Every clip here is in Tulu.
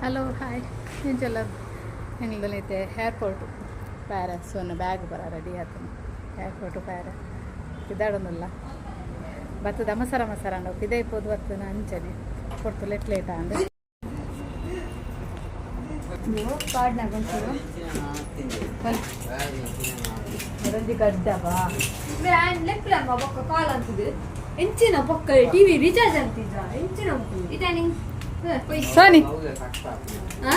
Hello, hi. ಎಂಚಲ್ಲ ಎಂಗ್ಲೈತೆ? ಏರ್ಪೋರ್ಟ್ ಪ್ಯಾರ ಸೋನ ಬ್ಯಾಗ್ ಬರ ರೆಡಿ ಆತನ. ಏರ್ಪೋರ್ಟ್ ಪ್ಯಾರ ಪಿದಾಡೊಂದುಲ್ಲ. ಬತ್ತದ ಮಸರ ಮಸರ ಅಂಡ ಪಿದೈ ಪೋದು ಬತ್ತನ. ಅಂಚನೆ ಕೊಡ್ತು ಲೆಟ್ ಲೇಟ್ ಆಂಡ್. ಪಾಡ್ನ ಗೊಂಚಲು. ಒಂಜಿ ಗಡ್ಡವಾ. ಲೆಪ್ಪಲಮ್ಮ ಬೊಕ್ಕ ಕಾಲ್ ಅಂತದು ಎಂಚಿನ ಬೊಕ್ಕ ಟಿವಿ ರೀಚಾರ್ಜ್ ಅಂತಿದ್ದ ಎಂಚಿನ ಇತ್ತೆ ನಿಂಗ್. ಸೋನಿ. ಹಾ.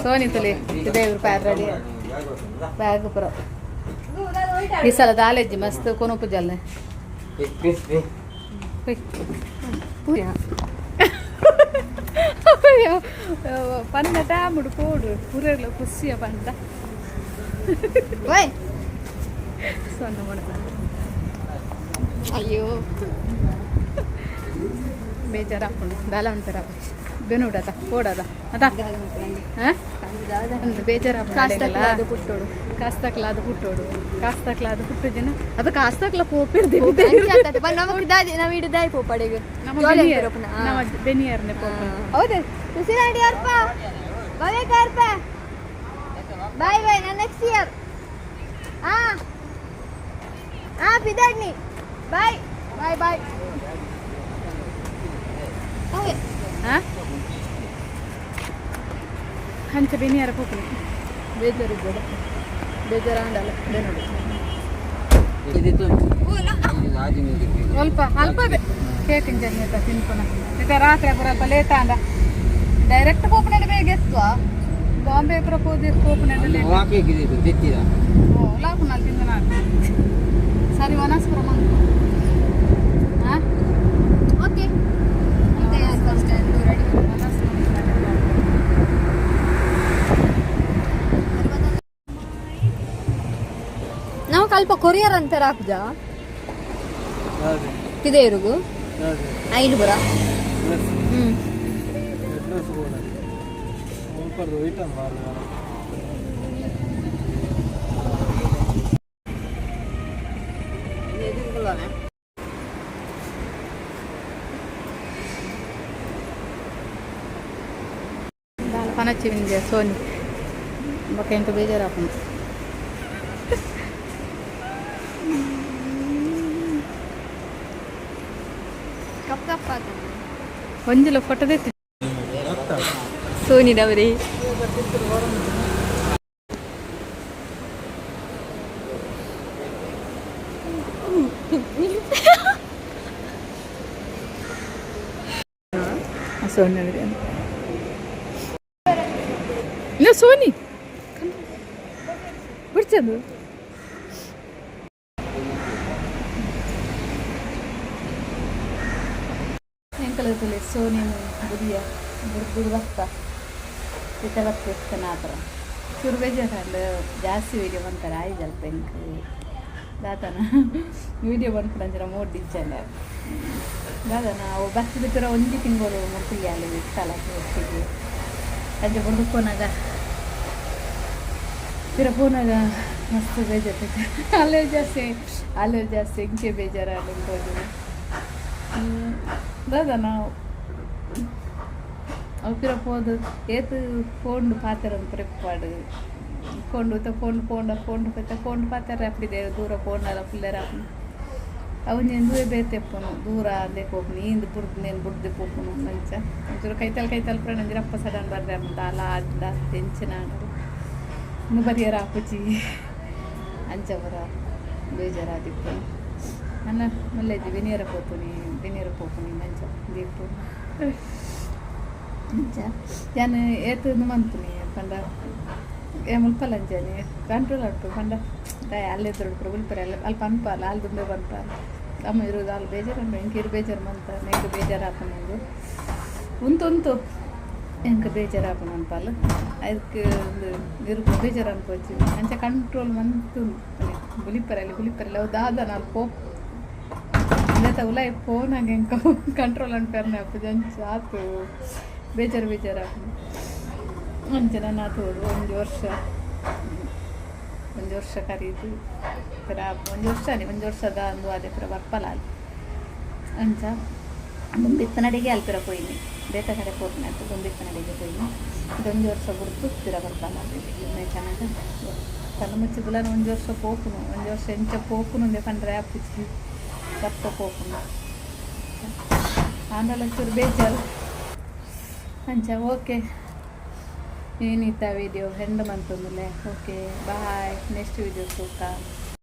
ಸೋನಿ ತುಲಿ ಪಿದೈ ಪ್ಯಾರ ರೆಡಿ, ಬ್ಯಾಗ್ ಪೂರ. ಈ ಸಲ ದಾಲೆಜ್ಜಿ ಮಸ್ತ್ ಕೊನೊಪು ಜಲ್ನೆ. ಅಯ್ಯೋ, ಪನ್ನ ಡ್ಯಾಮುಡು ಪೋಡು ಪೂರೆರ್ಲ ಖುಷಿಯ ಪಂಡ. ಓಯ್. ಸೊನ್ನೆ ಮಾಡ್ತಾರೆ. ಅಯ್ಯೋ. ಬೇಜಾರಾಪುಂಡು. ದಾಲ ಅಂತಾರ ಬೆನುಡದ ಪೋಡದ ಅದ. ಹಾಂ, ಒಂದು ಬೇಜಾರಾಪುಂಡು. ಕಾಸ್ತಾಕ್ಲಾದ ಪುಟ್ಟೋಡು. ಕಾಸ್ತಾಕ್ಲಾದ ಪುಟ್ಟೋಡು, ಕಾಸ್ತಾಕ್ಲಾದ ಪುಟ್ಟು ಜನ ಅದು ಕಾಸ್ತಾಕ್ಲ ಪೋಪಿರ್ದಿ. ನಮಕ್ ದಾದಿ ನಾವು ಇಡು ದಾಯಿ ಪೋಪಡೆಗ್. ನಮ್ಮ ಬೆನಿಯರ್, ನಮ್ಮ ಬೆನಿಯರ್ನೆ ಪೋಪ. ಹೌದು, ಸುಶೀಲ್ ಆಂಟಿ ಅರ್ಪ, ಭವ್ಯಕ ಅರ್ಪ. ಬಾಯ್ ಬಾಯ್, ನಾನು ನೆಕ್ಸ್ಟ್ ಇಯರ್. ಹಾ ಹಾ, ಪಿದಾಡ್ನಿ. ಬಾಯ್. Bye bye. ಓಕೆ. ಹಾಂ, ಅಂಚ ಬೆನಿಯರ ಪೋಪುನಿ. ಬೇಜಾರಿದ್ದದ ಬೇಜಾರಾಂಡಲ್ಲ ಬೆನುಡು. ಸ್ವಲ್ಪ ಅಲ್ಪ ಕೇಕ್ ಇಂಜನ್ ತಿನ್ಪುನ. ಇತ್ತೆ ರಾತ್ರಿ ಪೂರ ಅಲ್ಪ ಲೇಟ್ ಆಂಡ ಡೈರೆಕ್ಟ್ ಪೋಪುನಡೆ ಬೇಗ ಎತ್ತುವ. ಬಾಂಬೆ ಪೂರ ಪೋದು ಪೋಪುನಡೆ ಲೇಟ್. ಓ ಲಾಪುನ ತಿಂದ ನಾನು. ಸರಿ, ವನಸ್ ಪೂರ ಮಂತು. ಹಾಂ. Okay, first ready. ವನಸ್. ನಾವು ಕಲ್ಪ ಕೊರಿಯರ್ ಅಂತಾರೆ ಹಾಕುದ ಇದೆ ಇರುಗು ಐದು ಬರ. ಹ್ಮ್. ದಾಲ ಪನಚ್ಚಿ ವಿಂಜ ಸೋನಿ ಬೊಕ ಎಂಕ್ ಬೇಜಾರಾಪುಂಡು. ಕಪ್ ಕಪ್ ಆತ. ಒಂಜಿಲ ಫೋಟೋದೆತ್ತಿ. ಸೋನಿದವರೇ. ಸೋನಿ ಇಲ್ಲ, ಸೋನಿ ಬಿಡ್ಚದು. ಎಂಕಲದಲ್ಲಿ ಸೋನಿ ಬುದಿಯ ಬುಡ್ದು ಬತ್ತ ಇತ್ತ ಬತ್ತ ಇತ್ತನ. ಆ ಚೂರು ಬೇಜಾರಂಡ್. ಜಾಸ್ತಿ ವೀಡಿಯೋ ಬಂತಾರೆ ಆಯ್ಜಲ್ಪ ಎಂಕ್ ದಾತನ ವೀಡಿಯೋ ಬಂದ್ಬಿಡ ಮೋಡ್ ಇಜ್ಜಂಡ ದಾದನ. ಅವು ಬತ್ತದ ಪಿರ ಒಂಜಿ ತಿಂಗಳು ಮುರ್ಪಿಯಾಲು ಇತ್ತಲ್ಲ ಒಟ್ಟಿಗೆ. ಅಂಚ ಬುಡ್ದು ಪೋನಾಗ, ಪಿರ ಪೋನಾಗ ಮಸ್ತ್ ಬೇಜಾರು. ಅಲ್ಲೇ ಜಾಸ್ತಿ, ಅಲ್ಲೇ ಜಾಸ್ತಿ ಎಂಕೆ ಬೇಜಾರು ತೋಜುನ ದಾದ. ನಾವು ಅವು ಪಿರ ಪೋದು ಏತ್ ಫೋನ್ ಪಾತೆರ ಪ್ರೆಪ್ಪಾಡು ಫೋನ್ ಫೋನ್ ಫೋನ್ ಫೋನ್ ಪೋತ ಫೋನ್ ಪಾತೆರ ಅಪ್ಪಿದೆ. ದೂರ ಫೋನ್ ಅಲ್ಲ ಫುಲ್ಲರ ಅವು ಎಂದುವೆ ಬೇತೆ ಪೋನು ದೂರ ಅಂದೆ ಪೋಪುನು ಇಂದು ಬುಡ್ದು ನೇನು ಬುಡ್ದು ಪೋಪುನು. ಅಂಚ ಒಂಚೂರು ಕೈತಲ್ ಕೈತಲ್ ಪ್ರಣ ರಪ್ಪ ಸಡನ್ ಬರ್ರೆ ದಾಲ ಆಡ್ಡ ಟೆನ್ಷನ್ ಆಡಲು ಇನ್ನು ಬರಿಯರ ಆಪುಜಿ. ಅಂಚ ಬರ ಬೇಜಾರಾದಿಪ್ಪು. ಅನ್ನ ಮಲ್ಲೆಜ್ಜಿ ಬೆನಿಯರ ಪೋಪುನಿ, ಬೆನಿಯರ ಪೋಪುನಿ ಮಂಚ ದೀಪು. ಅಂಚ ಯಾನ್ ಏತ್ ಮಂತುನಿ ಪಂಡ ಏ ಮುಲ್ಪಲ್ಲ ಅಂಚನೆ ಕಂಟ್ರೋಲ್ ಉಂಟು ಪಂಡ ದಾಯ ಅಲ್ಲೆದುರು ಪೂರ ಉಲ್ಪರೆ ಅಲ್ಲ ಅಲ್ಪ ಅನ್ಪಾಲ ಅಲ್ಲಿ ದುಂಬೆ ಪನ್ಪಾಲ ಅಮ್ಮ ಇರುವುದು ಅಲ್ಲಿ ಬೇಜಾರು ಉಂಟು. ಎಂಕ್ ಇರು ಬೇಜಾರು ಮಂತ ಎಂಕ್ ಬೇಜಾರು ಆಪುನಂದು ಉಂತು ಉಂತು ಎಂಕ್ ಬೇಜಾರು ಆಪುನ ಅನ್ಪಾಲ. ಅದಕ್ಕೆ ಒಂದು ಇರು ಬೇಜಾರು ಅನ್ಪೋಚಿ. ಅಂಚ ಕಂಟ್ರೋಲ್ ಮಂತು ಬುಲಿಪರಲ್ಲಿ ಬುಲಿಪರಲ್ಲಿ ಅವು ದಾದ ನಾಲ್ ಪೋಪ್ ಇಂದೆತ ಉಲಾಯಿ ಫೋನಾಗ ಎಂಕ ಕಂಟ್ರೋಲ್ ಅನ್ಪೆರ್ನೆ ಆಪುಜಿ. ಅಂಚ ಆತು ಬೇಜಾರು ಬೇಜಾರು ಆಪುಂಡು. ಅಂಚ ನನ್ನ ತೋಡು ಒಂಜಿ ವರ್ಷ, ಒಂಜಿ ವರ್ಷ ಕರೀದು ಪುರ ಒಂಜಿ ವರ್ಷನೇ ಒಂಜಿ ವರ್ಷದ ಅಂದು ಅದೇ ಪುರ ಬರ್ಪಲ ಅಲ್ಲಿ. ಅಂಚ ದುಂಬಿತ್ತನಡೆಗೆ ಅಲ್ಪಿರ ಪೋಯಿನಿ. ಬೇತೆ ಕಡೆ ಪೋಪುನ ದುಂಬಿಪ್ಪನಡೆಗೆ ಪೋಯಿನ. ಒಂಜಿ ವರ್ಷ ಬುಡ್ದು ಪಿರ ಬರ್ಪಾಲ. ಚೆನ್ನಾಗಿ ಕಣ್ಣು ಮುಚ್ಚಿದಲ. ಒಂಜಿ ವರ್ಷ ಪೋಪುನು, ಒಂಜಿ ವರ್ಷ ಎಂಚ ಪೋಪುನು ಅಂದೆ ಪಂಡ್ರೆ ಆಪುಜಿ, ತಪ್ಪ ಪೋಪುನು. ಆಂಡಲ ಚೂರು ಬೇಜಾರು ಅಂಚ. ಓಕೆ, ಏನಿತ್ತ ವಿಡಿಯೋ ಹೆಂಡ್ ಮಂತೊಂದುಲ್ಲೆ. ಓಕೆ, ಬಾಯ್, ನೆಕ್ಸ್ಟ್ ವಿಡಿಯೋ ತೂಕ.